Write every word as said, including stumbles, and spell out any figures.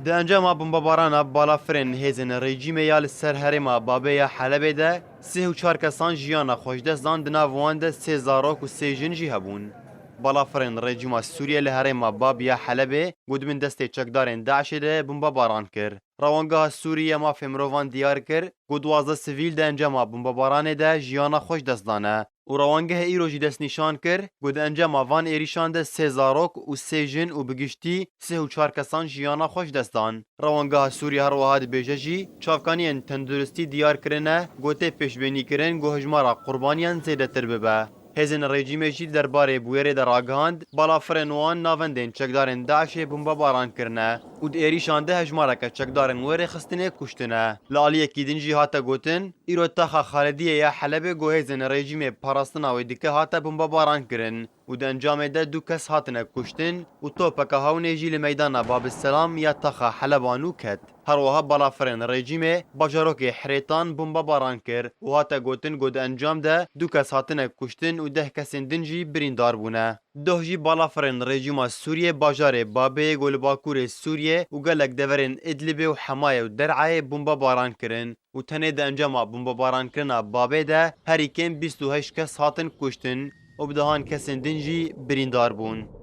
Di encama bombebarana balafirên hêzên rejîmê ya li ser herêma Babê ya Helebê de sih û çar kesan jiyana xwe ji dest dan, di nav wan de sê zarok û sê jin jî hebûn. Balafirên rejîma Sûriye li herêma Bab ya Helebê ku di bin destê çekdarên DAIŞê de bombebaran kir. Rewangeha Sûrî ya Mafê Mirovan diyar kir ku duwazdeh sivîl di encama bombebaranê de jiyana xwe ji dest dane. Û rewangehê îro jî destnîşan kir ku di encama van êrîşan de sê zarok û sê jin û bi giştî sih û çar kesan jiyana xwe ji dest dan. Rewangeha Sûrî her wiha dibêje jî, çavkaniyên tenduristî diyar kirine ku tê pêşbînîkirin ku hejmara qurbaniyan zêdetir bibe. Hêzên rejîmê jî derbarê bûyerê de ragihand, balafirên wan navendên çekdarên DAIŞê bombebaran kirine û di êrîşan de hejmareke çekdarên wê rêxistinê kuştine. Li aliyekî din jî hate gotin, îro taxa Xalidiyê ya Helebê ku hêzên rejîmê parastina wê dike hate bombebaran kirin û di encamê de du kes hatine kuştin û topeke hewnê jî li meydana Babisselam ya taxa Heleba nû ket. Her wiha balafirên rejîmê bajarokê Hirêtan bombebaran kir û hate gotin ku di encam de du kes hatine kuştin û deh kesên din jî birîndar bûne. Doh jî balafirên rejîma Sûriyê bajarê Babê ku li bakurê Sûriyê û gelek deverên Idlibê û Hemayê û Der'ayê bombebaran kirin û tenê di encama bombebarankirina Babê de herî kêm bîst û heşt kes hatin kuştin û bi dehan kesên din jî birîndar bûn.